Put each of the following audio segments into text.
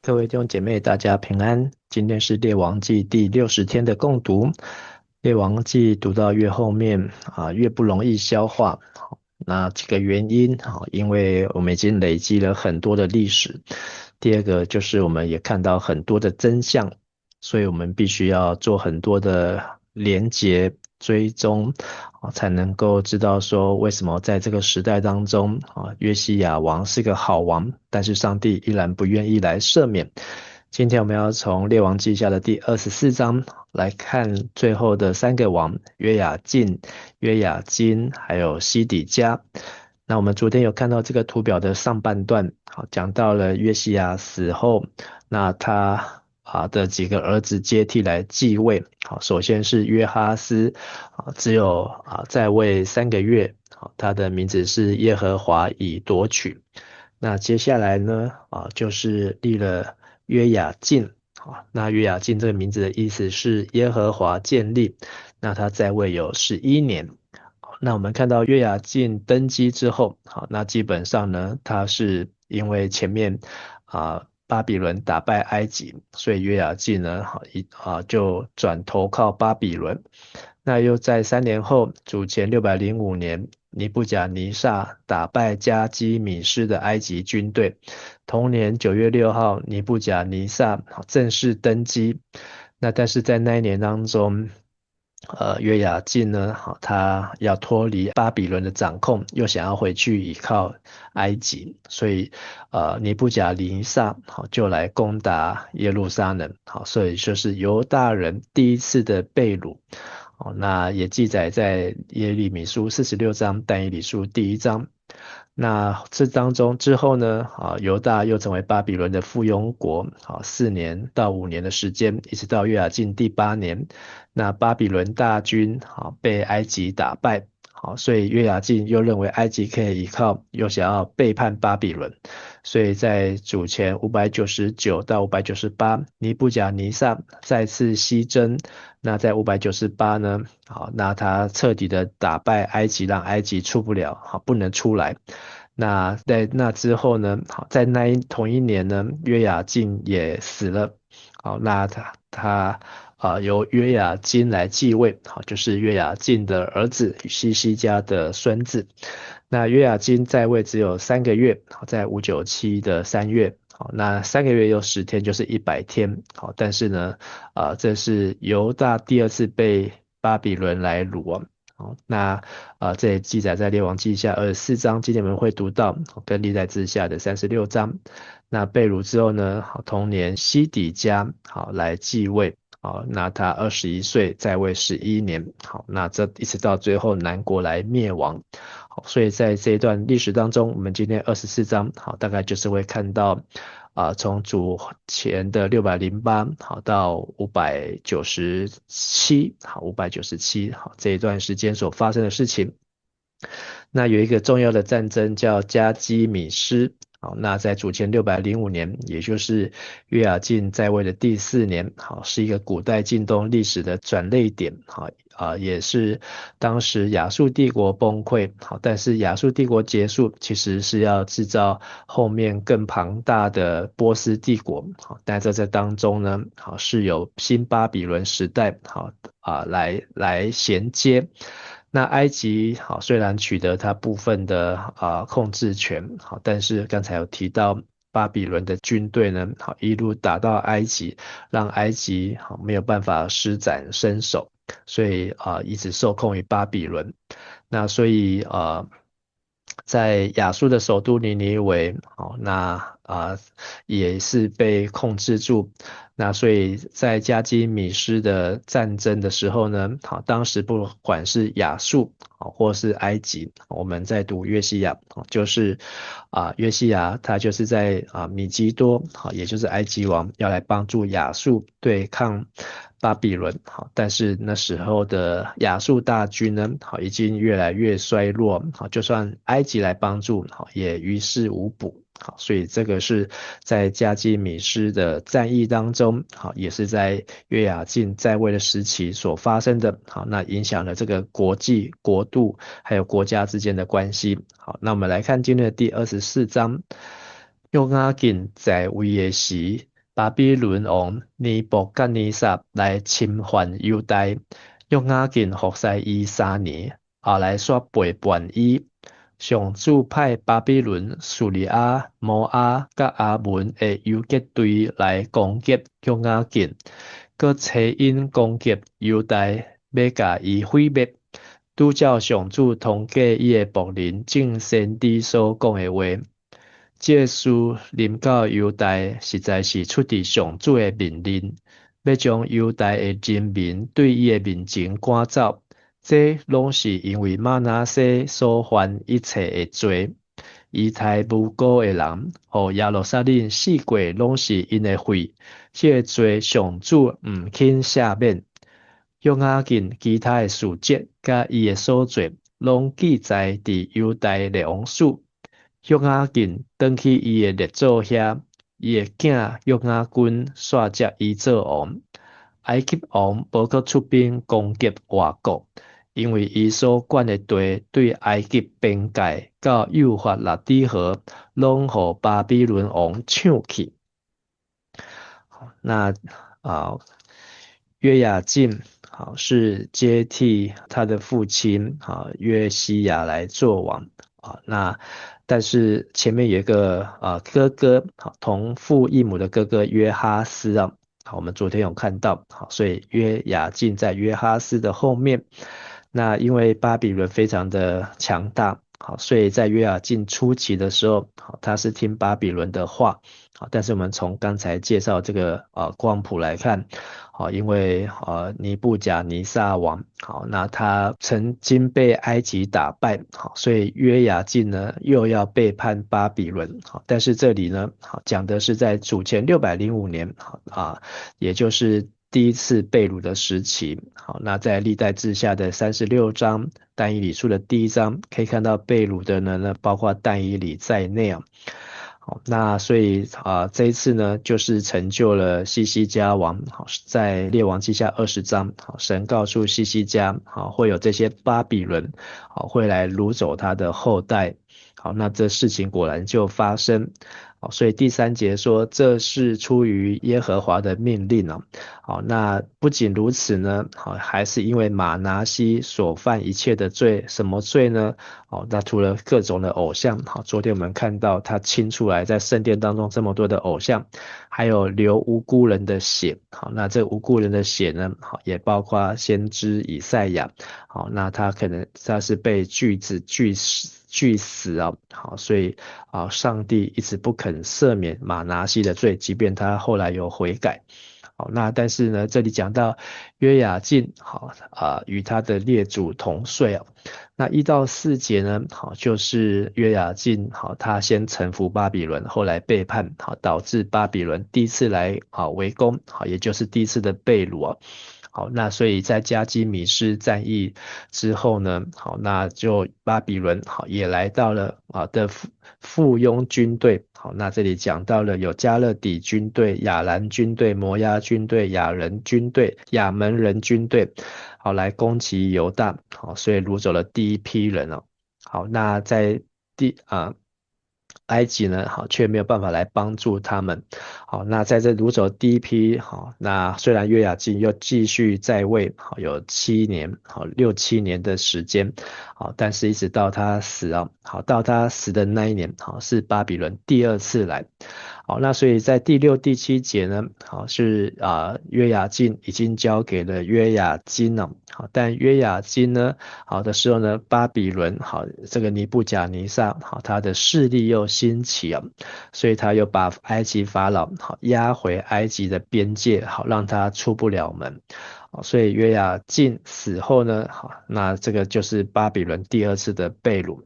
各位弟兄姐妹，大家平安。今天是列王紀第60天的共讀。列王紀讀到越後面啊，越不容易消化。那幾個原因啊，因為我們已經累積了很多的歷史。第二個就是我們也看到很多的真相，所以我們必須要做很多的連結追蹤，才能夠知道說為什麼在這個時代當中啊，約西亞王是個好王，但是上帝依然不願意來赦免。今天我們要從列王紀下的第24章來看最後的三個王：約雅敬、約雅斤，還有西底家。那我們昨天有看到這個圖表的上半段，好，講到了約西亞死後，那他的幾個兒子接替來繼位。好，首先是約哈斯，只有在位3個月，好，他的名字是耶和華已奪取。那接下來呢，就是立了約雅敬，好，那約雅敬這個名字的意思是耶和華建立。那他在位有11年。那我們看到約雅敬登基之後，好，那基本上呢，他是因為前面巴比倫打敗埃及，所以約雅敬呢，好一就轉投靠巴比倫。那又在3年後，主前605年，尼布甲尼撒打敗加基米施的埃及軍隊。同年9月6號，尼布甲尼撒正式登基。那但是在那一年當中，約雅敬呢，好，他要脫離巴比倫的掌控，又想要回去倚靠埃及，所以，尼布甲尼撒好就來攻打耶路撒冷，好，所以就是猶大人第一次的被擄，哦，那也記載在耶利米書46章，但以理書第1章。那這當中之後呢，猶大又成為巴比倫的附庸國，好，4年到5年的時間，一直到約雅敬第8年，那巴比倫大軍好被埃及打敗，好，所以約雅敬又認為埃及可以依靠，又想要背叛巴比倫，所以在主前599到598，尼布甲尼撒再次西征，那在五百九十八呢，好，那他徹底的打敗埃及，讓埃及出不了，好，不能出來。那在那之後呢，好，在那一同一年呢，約雅敬也死了，好，那他由約雅斤來繼位，好，就是約雅敬的兒子，希西家的孫子。那約雅斤在位只有三個月，好，在597的3月，好，那三個月又10天，就是100天，好，但是呢，這是猶大第二次被巴比倫來擄啊。好，那這也記載在列王紀下24章，今天我們會讀到跟歷代志下的36章。那被擄之後呢，好，同年西底家好來繼位，好，那他21歲在位11年，好，那這一直到最後南國來滅亡。好，所以在這一段歷史當中，我們今天二十四章，好，大概就是會看到從主前的608好到五百九十七，好，五百九十七好這一段時間所發生的事情。那有一個重要的戰爭叫加基米施，好，那在主前605年，也就是約雅敬在位的第4年，好，是一個古代近東歷史的轉捩點，好啊，也是當時亞述帝國崩潰，好，但是亞述帝國結束，其實是要製造後面更龐大的波斯帝國，好，但在這當中呢，好，是有新巴比倫時代，好啊，來銜接。那埃及好，雖然取得它部分的控制權，好，但是剛才有提到巴比倫的軍隊呢，好，一路打到埃及，讓埃及好沒有辦法施展身手，所以一直受控於巴比倫。那所以在亞述的首都尼尼微，好，那也是被控制住。那所以在加基米施的戰爭的時候呢，好，當時不管是亞述或是埃及，我們在讀約西亞，就是約西亞他就是在米吉多，好，也就是埃及王要來幫助亞述對抗巴比倫，好，但是那時候的亞述大軍呢，好，已經越來越衰弱，好，就算埃及來幫助，好，也於事無補。好，所以這個是在加基米施的戰役當中，好，也是在約雅敬在位的時期所發生的。好，那影響了這個國際國度還有國家之間的關係。好，那我們來看今天的第24章。約雅敬在位的時，巴比倫王尼布甲尼撒來侵犯猶大，約雅敬服侍伊3年，後來煞背叛伊。上主派巴比倫、敘利亞、摩押佮亞捫的游擊隊來攻擊約雅敬，閣差𪜶攻擊猶大，欲共伊毀滅。拄照上主通過伊的僕人眾先知所講的話，這个事臨到猶大，實在是出佇上主的命令，欲將猶大的人民對伊的面前趕走。這攏是因為瑪拿西所犯一切的罪，伊刣無辜的人，予耶路撒冷四界攏是𪜶的血。這个罪上主毋肯赦免。約雅敬其他的事蹟佮伊的所做，攏記載佇猶大列王史。約雅敬轉去伊的列祖遐，伊的囝約雅斤煞接伊做王。埃及王無閣出兵攻擊外國，因為伊所管的地對埃及邊界到幼發拉底河，攏予巴比倫王搶去。那啊，約雅敬好是接替他的父親啊約西亞來做王啊。那但是前面有一個啊哥哥，同父異母的哥哥約哈斯啊。好，我們昨天有看到，好，所以約雅敬在約哈斯的後面。那因為巴比倫非常的強大，好，所以在約雅敬初期的時候，好，他是聽巴比倫的話，好，但是我們從剛才介紹這個光譜來看，好，因為尼布甲尼撒王，好，那他曾經被埃及打敗，好，所以約雅敬呢又要背叛巴比倫，好，但是這裡呢，好，講的是在主前605年，好啊，也就是第一次被擄的時期。好，那在歷代志下的36章，但以理書的第一章，可以看到被擄的人呢，包括但以理在內啊。好，那所以啊，這一次呢，就是成就了希西家王。好，在列王紀下20章，好，神告訴希西家，好，會有這些巴比倫，好，會來擄走他的後代。好，那這事情果然就發生。好，所以第三節說，這是出於耶和華的命令啊。好，那不僅如此呢，好，還是因為瑪拿西所犯一切的罪，什麼罪呢？好，那除了各種的偶像，好，昨天我們看到他清出來在聖殿當中這麼多的偶像，還有流無辜人的血，好，那這無辜人的血呢，好，也包括先知以賽亞，好，那他可能他是被鋸子鋸死。鋸死啊，好，所以啊，上帝一直不肯赦免瑪拿西的罪，即便他後來有悔改。好，那但是呢，這裡講到約雅敬，好啊，與他的列祖同睡啊。那1到4節呢，好，就是約雅敬，好，他先臣服巴比倫，後來背叛，好，導致巴比倫第一次來啊圍攻，好，也就是第一次的被擄啊。好，那所以在加基米斯戰役之後呢，好，那就巴比倫好也來到了啊的附庸軍隊。好，那這裡講到了有迦勒底軍隊、亞蘭軍隊、摩押軍隊、亞人軍隊、亞捫人軍隊，好，來攻擊猶大。好，所以擄走了第一批人哦。好，那在埃及呢，好，卻沒有辦法來幫助他們。好，那在這擄走第一批，好，那雖然約雅敬又繼續在位，好，有7年，好，六七年的時間，好，但是一直到他死啊，好，到他死的那一年，好，是巴比倫第二次來。好，那所以在第六、第七節呢，好，是啊，約雅敬已經交給了約雅斤了。好，但約雅斤呢，好的時候呢，巴比倫好，這個尼布甲尼撒好，他的勢力又興起啊，所以他又把埃及法老好押回埃及的邊界，好讓他出不了門。所以約雅敬死後呢，好，那這個就是巴比倫第二次的被擄。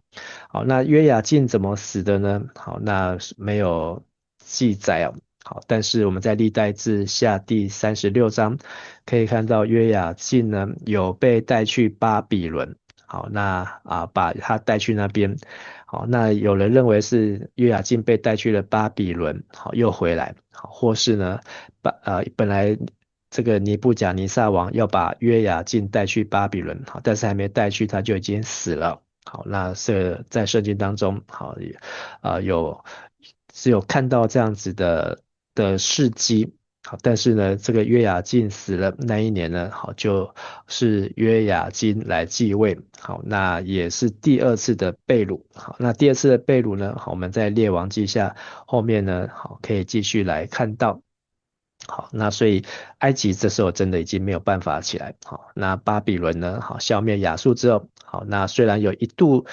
好，那約雅敬怎麼死的呢？好，那沒有記載哦。好，但是我們在歷代志下第36章可以看到約雅敬呢有被帶去巴比倫。好，那啊把他帶去那邊。好，那有人認為是約雅敬被帶去了巴比倫，好又回來，好，或是呢本來這個尼布甲尼撒王要把約雅敬帶去巴比倫，好，但是還沒帶去他就已經死了。好，那是在聖經當中，好啊有是有看到這樣子的的事蹟。好，但是呢，這個約雅敬死了那一年呢，好，就是約雅斤來繼位。好，那也是第二次的被擄。好，那第二次的被擄呢，好，我們在列王記下後面呢，好，可以繼續來看到。好，那所以埃及這時候真的已經沒有辦法起來。好，那巴比倫呢，好，消滅亞述之後，好，那雖然有一度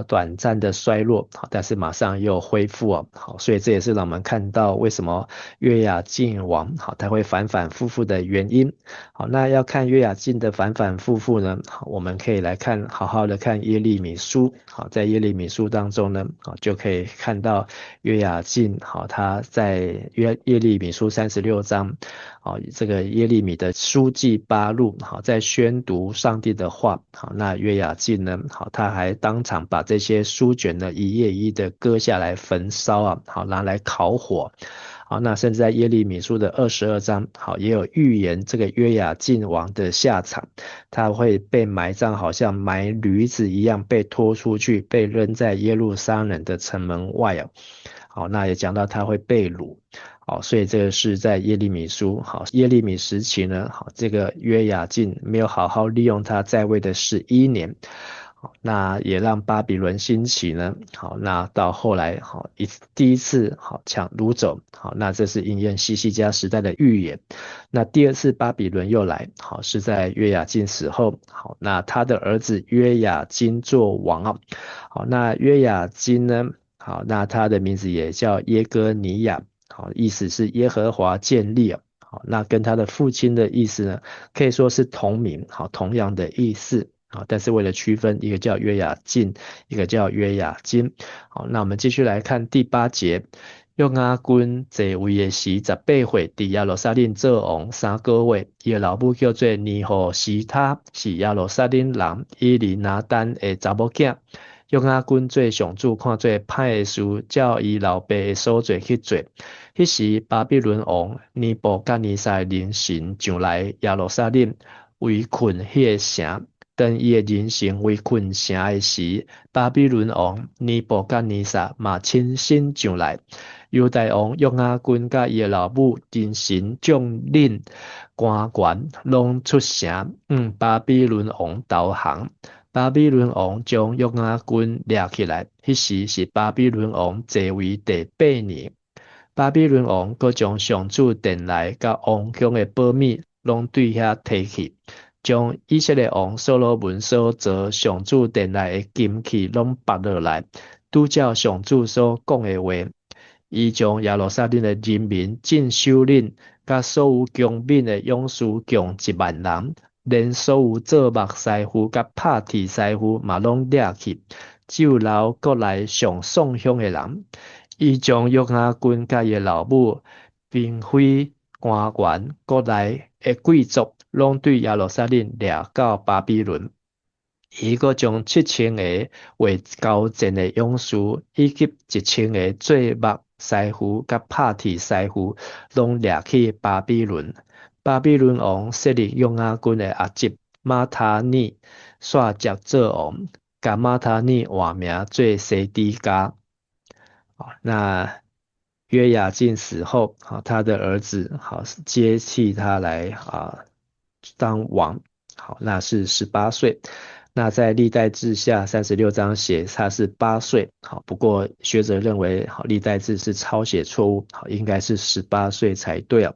短暫的衰落，好，但是馬上又恢復哦。好，所以這也是讓我們看到為什麼約雅敬王，好，他會反反复复的原因。好，那要看約雅敬的反反复复呢，好，我們可以來看，好好的看耶利米書。好，在耶利米書當中呢，好，就可以看到約雅敬，好，他在耶利米書36章，好，這個耶利米的書記巴錄，好，在宣讀上帝的話，好，那約雅敬呢，好，他還當場把這些書卷呢一頁一頁的割下來焚燒啊，好，拿來烤火，好，那甚至在耶利米書的22章，好，也有預言這個約雅敬王的下場，他會被埋葬，好像埋驢子一樣被拖出去，被扔在耶路撒冷的城門外啊，好，那也講到他會被擄。好，所以這個是在耶利米書，好，耶利米時期呢，好，這個約雅敬沒有好好利用他在位的11年，好，那也讓巴比倫興起呢，好，那到後來，好，第一次好搶擄走，好，那這是應驗希西家時代的預言。那第二次巴比倫又來，好，是在約雅敬死後，好，那他的兒子約雅斤做王啊，好，那約雅斤呢，好，那他的名字也叫耶哥尼亞。好，意思是耶和華建立啊。好，那跟他的父親的意思呢，可以說是同名，好，同樣的意思。好，但是為了區分，一個叫約雅敬，一個叫約雅斤。好，那我們繼續來看第八節。約雅斤在位的時，18歲，佇耶路撒冷做王3個月。伊的老母叫做尼戶時他，是耶路撒冷人以利拿單的查某囝。約雅斤做上主看做歹的事，照伊老爸的所做去做。彼時巴比倫王尼布甲尼撒的人臣上來耶路撒冷圍困彼个城。當伊的人臣圍困城的時，巴比倫王尼布甲尼撒嘛親身上來。猶大王約雅斤佮伊的老母、人臣、將領、官員攏出城，向巴比倫王投降。巴比倫王將約雅斤掠起來，彼時是巴比倫王在位第八年。巴比倫王閣將上主殿內佮王宮的寶物攏對遐提去，將以色列王所羅門所造上主殿內的金器攏拔落來，拄照上主所講的話。伊將耶路撒冷的人民、眾首領、佮所有強猛的勇士共1萬人，連所有做木師傅佮拍鐵師傅嘛攏掠去，只有留國內上壯勇的人。伊將約雅斤佮伊的老母、嬪妃、官員、國內的貴族，攏對耶路撒冷掠到巴比倫。伊閣將7000個會交戰的勇士，以及1000個做木師傅佮拍鐵師傅，攏掠去巴比倫。巴比倫王設立約雅斤的阿侄馬他尼紲接做王，共馬他尼換名做西底家。那約雅敬死後，他的兒子好接替他來當王。好，那是18歲。那在歷代志下36章寫他是8歲，好，不過學者認為，好，歷代志是抄寫錯誤，好，應該是十八歲才對哦。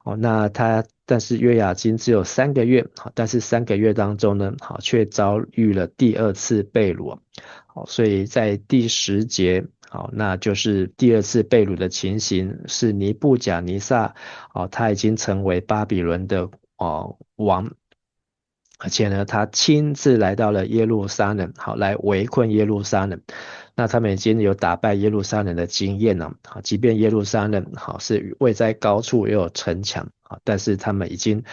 哦，那他但是約雅斤只有三個月，好，但是三個月當中呢，好，卻遭遇了第二次被擄，好，所以在第10節，好，那就是第二次被擄的情形，是尼布甲尼撒，哦，他已經成為巴比倫的王。而且呢，他親自來到了耶路撒冷，好，來圍困耶路撒冷。那他們已經有打敗耶路撒冷的經驗了，好，即便耶路撒冷好是位在高處，又有城牆，啊，但是他們已經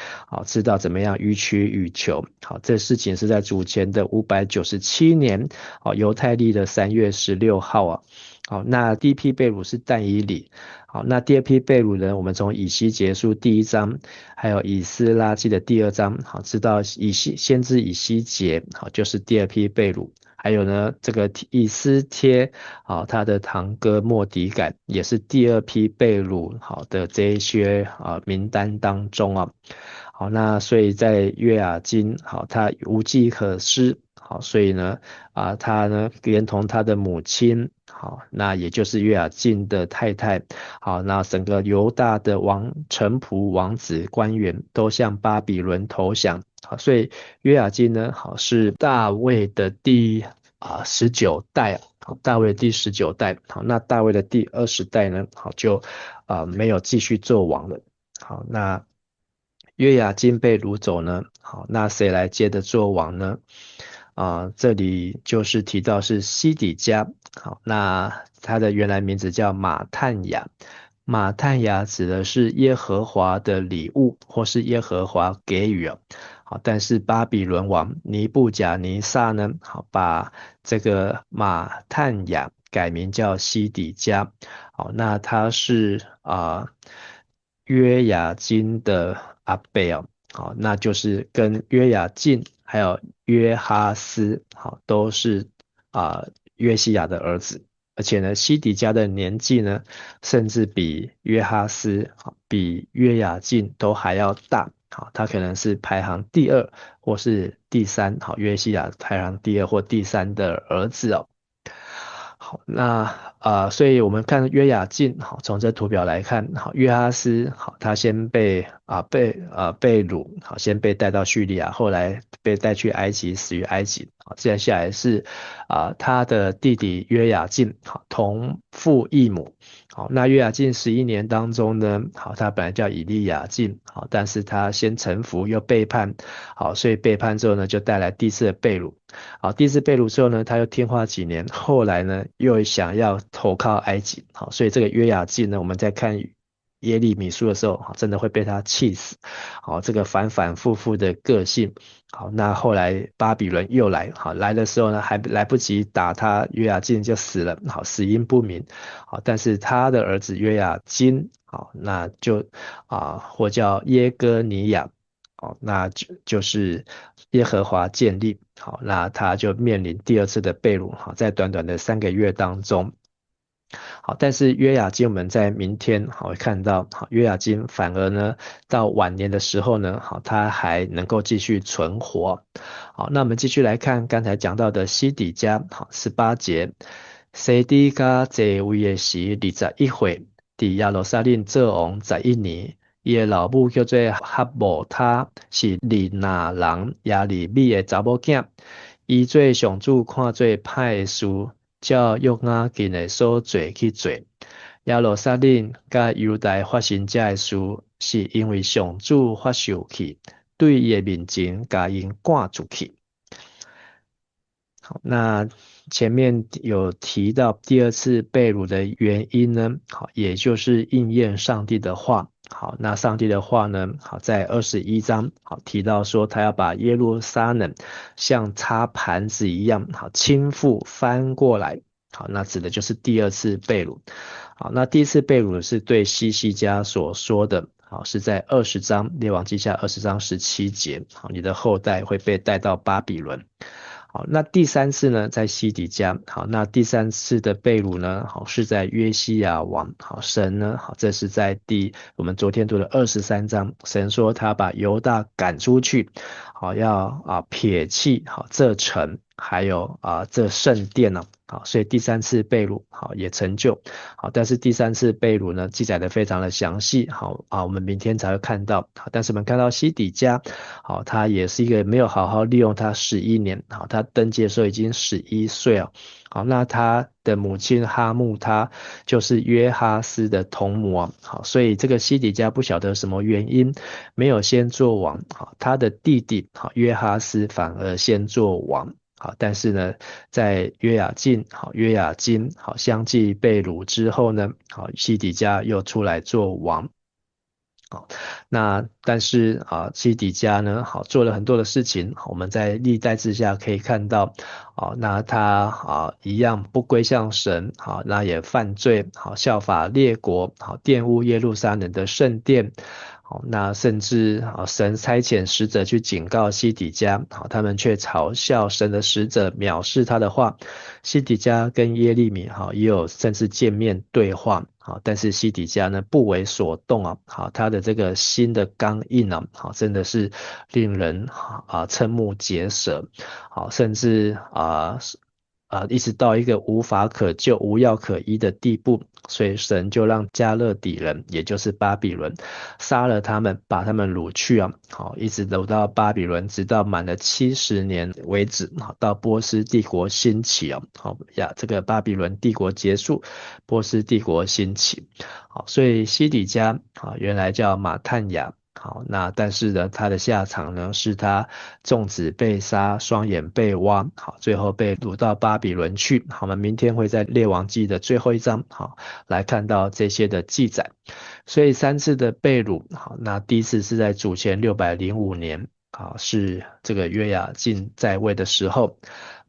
知道怎麼樣予取予求。好，這事情是在主前的597年，哦，猶太曆的3月16號啊。好，那第一批被擄是但以理。好，那第二批被擄呢？我們從以西結書第一章，還有以斯拉記的第二章，好，知道以西先知以西結，好，就是第二批被擄。還有呢，這個以斯帖，啊，他的堂哥末底改也是第二批被擄好的這些名單當中啊。好，那所以在約雅斤，好，他無計可施，好，所以呢，他呢連同他的母親，好，那也就是約雅敬的太太，好，那整個猶大的王臣僕、王子、官員都向巴比倫投降，好，所以約雅斤呢，好，是大衛的第十九代，好，大衛第十九代，好，那大衛的第20代呢，好，就沒有繼續做王了，好，那約雅斤被擄走呢，好，那誰來接着做王呢？這裡就是提到是西底家，好，那他的原來名字叫馬探雅，馬探雅指的是耶和華的禮物，或是耶和華給予哦。好，但是巴比倫王尼布甲尼撒呢，好，把這個馬探雅改名叫西底家，好，那他是約雅斤的阿伯哦，好，那就是跟約雅敬還有約哈斯，好，都是約西亞的兒子，而且呢，西底家的年紀呢，甚至比約哈斯、比約雅敬都還要大，好，他可能是排行第二或是第三，好，約西亞排行第二或第三的兒子哦。好，那所以我們看約雅敬，好，從這圖表來看，好，約哈斯，好，他先被擄，好，先被帶到敘利亞，後來被帶去埃及，死於埃及。好，接下來是他的弟弟約雅敬，好，同父異母。好，那約雅敬11年當中呢，好，他本來叫以利亞敬，好，但是他先臣服又背叛，好，所以背叛之後呢，就帶來第一次的被擄。好，第一次被擄之後呢，他又聽話幾年，後來呢，又想要投靠埃及，好，所以這個約雅敬呢，我們在看耶利米書的時候，真的會被他氣死。好，這個反反复复的個性。好，那後來巴比倫又來，好，來的時候呢，還來不及打他，約雅敬就死了，好，死因不明。好，但是他的兒子約雅斤，好，那就或叫耶哥尼亞，好，那就是耶和華建立，好，那他就面臨第二次的被擄，好，在短短的3個月當中。好，但是約雅斤我們在明天好會看到，好，約雅斤反而呢到晚年的時候呢，好，他還能夠繼續存活。好，那我們繼續來看剛才講到的西底家，好，18節，西底家在位的時21歲，佇耶路撒冷做王11年，伊的老母叫做哈姆他，是利拿人耶利米的查某囝。伊做上主看做歹的事，照約雅敬的所做去做。耶路撒冷佮猶大發生這个事，是因為上主發受氣，對伊的面前共𪜶趕出去。好，那前面有提到第二次被擄的原因呢，好，也就是應驗上帝的話。好，那上帝的話呢，好，在21章，好，提到說他要把耶路撒冷像擦盤子一樣，好，傾覆翻過來。好，那指的就是第二次被擄。好，那第一次被擄是對希西家所說的，好，是在二十章列王紀下20章17節，好，你的後代會被帶到巴比倫。好，那第三次呢，在西底家。好，那第三次的被擄呢，好，是在約西亞王。好，神呢，好，這是在我們昨天讀的23章，神說他把猶大趕出去，好，要撇棄好這城，還有這聖殿呢。好，所以第三次被擄，好，也成就。好，但是第三次被擄呢，記載的非常的詳細。好啊，我們明天才會看到。好，但是我們看到西底家，好，他也是一個沒有好好利用他十一年。好，他登基的時候已經11歲了。好，那他的母親哈木他就是約哈斯的同母啊。好，所以這個西底家不曉得什麼原因沒有先做王。好，他的弟弟好約哈斯反而先做王。好，但是呢，在約雅敬、好約雅斤、好相繼被擄之後呢，好西底家又出來做王。好，那但是西底家呢，好做了很多的事情，我們在歷代志下可以看到，那他一樣不歸向神，好，那也犯罪，好效法列國，好玷污耶路撒冷的聖殿。好，那甚至啊，神差遣使者去警告西底家，好，他們卻嘲笑神的使者，藐視他的話。西底家跟耶利米，好，也有甚至見面對話，好，但是西底家呢不為所動啊，好，他的這個心的剛硬啊，好，真的是令人啊瞠目結舌，好，甚至一直到一個無法可救、無藥可醫的地步，所以神就讓迦勒底人，也就是巴比倫，殺了他們，把他們擄去啊，好，一直擄到巴比倫，直到滿了70年為止，好，到波斯帝國興起啊，好呀，這個巴比倫帝國結束，波斯帝國興起，好，所以西底家啊，原來叫馬探雅。好，那但是呢，他的下場呢，是他眾子被殺，雙眼被挖，好，最後被擄到巴比倫去。好，我們明天會在列王紀的最後一章，好，來看到這些的記載。所以三次的被擄，好，那第一次是在主前605年，好，是這個約雅敬在位的時候。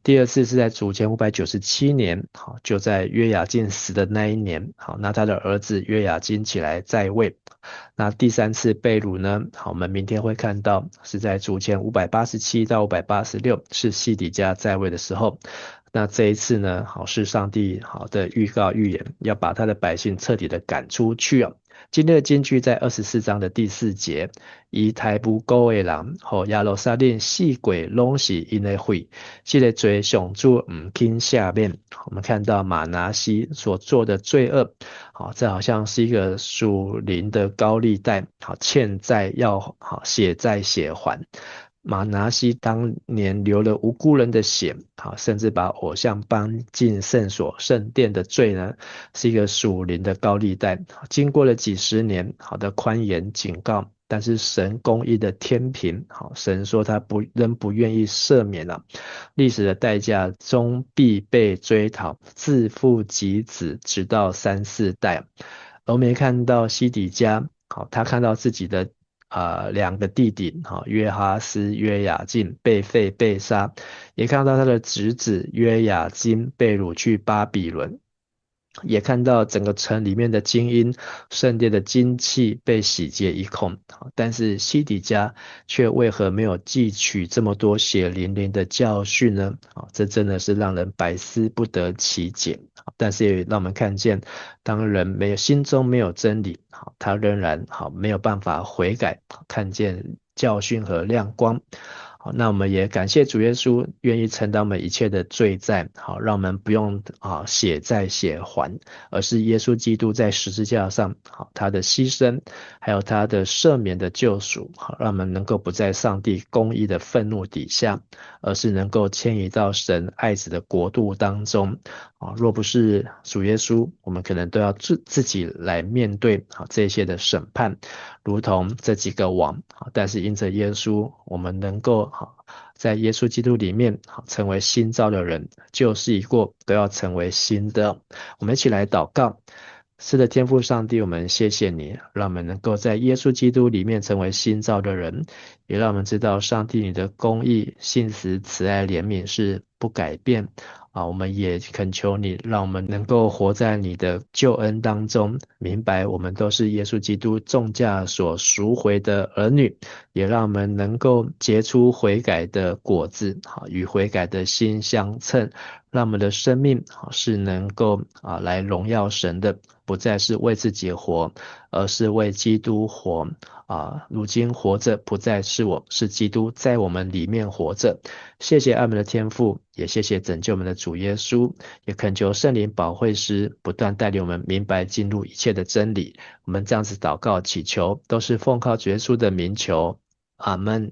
第二次是在主前597年，好，就在約雅敬死的那一年，好，那他的兒子約雅斤起來在位。那第三次被擄呢？好，我們明天會看到是在主前587到586，是西底家在位的時候。那這一次呢，好，是上帝好的預告預言，要把他的百姓徹底的趕出去啊。今天的金句在24章的第四節，伊刣無辜的人，予耶路撒冷四界攏是𪜶的血，這个罪上主毋肯赦免。我們看到瑪拿西所做的罪惡，好，這好像是一個屬靈的高利貸，好，欠債要好血債血還。瑪拿西當年流了無辜人的血，好，甚至把偶像搬進聖所、聖殿的罪呢，是一個屬靈的高利貸。經過了幾十年，好的寬嚴警告，但是神公義的天平，好，神說他不仍不願意赦免了。歷史的代價終必被追討，自父及子，直到三四代。而我們也看到西底家，好，他看到自己的兩個弟弟，哈，約哈斯、約雅敬被廢被殺，也看到他的侄子約雅斤被擄去巴比倫，也看到整個城裡面的精英、聖殿的金器被洗劫一空。但是西底家卻為何沒有汲取這麼多血淋淋的教訓呢？啊，這真的是讓人百思不得其解。但是也讓我們看見，當人沒有心中沒有真理，好，他仍然好沒有辦法悔改，看見教訓和亮光。好，那我們也感謝主耶穌願意承擔我們一切的罪債，好，讓我們不用啊血債血還，而是耶穌基督在十字架上，好，他的犧牲，還有他的赦免的救贖，好，讓我們能夠不在上帝公義的憤怒底下，而是能夠遷移到神愛子的國度當中。啊，若不是主耶穌，我們可能都要自己來面對啊這些的審判，如同這幾個王。但是因着耶穌，我們能夠好在耶穌基督裡面好成為新造的人，舊事已過，都要成為新的。我們一起來禱告。是的，天父上帝，我們謝謝你，讓我們能夠在耶穌基督裡面成為新造的人，也讓我們知道上帝你的公義、信實、慈愛、憐憫是不改變。啊，我們也懇求你，讓我們能夠活在你的救恩當中，明白我們都是耶穌基督重價所贖回的兒女，也讓我們能夠結出悔改的果子，好，與悔改的心相稱，讓我們的生命好是能夠啊來榮耀神的，不再是為自己活，而是為基督活。啊，如今活着不再是我，是基督在我們裡面活着。謝謝愛我們的天父，也謝謝拯救我們的主耶穌，也懇求聖靈保惠師不斷帶領我們明白進入一切的真理。我們這樣子禱告祈求，都是奉靠主耶穌的名求。阿門。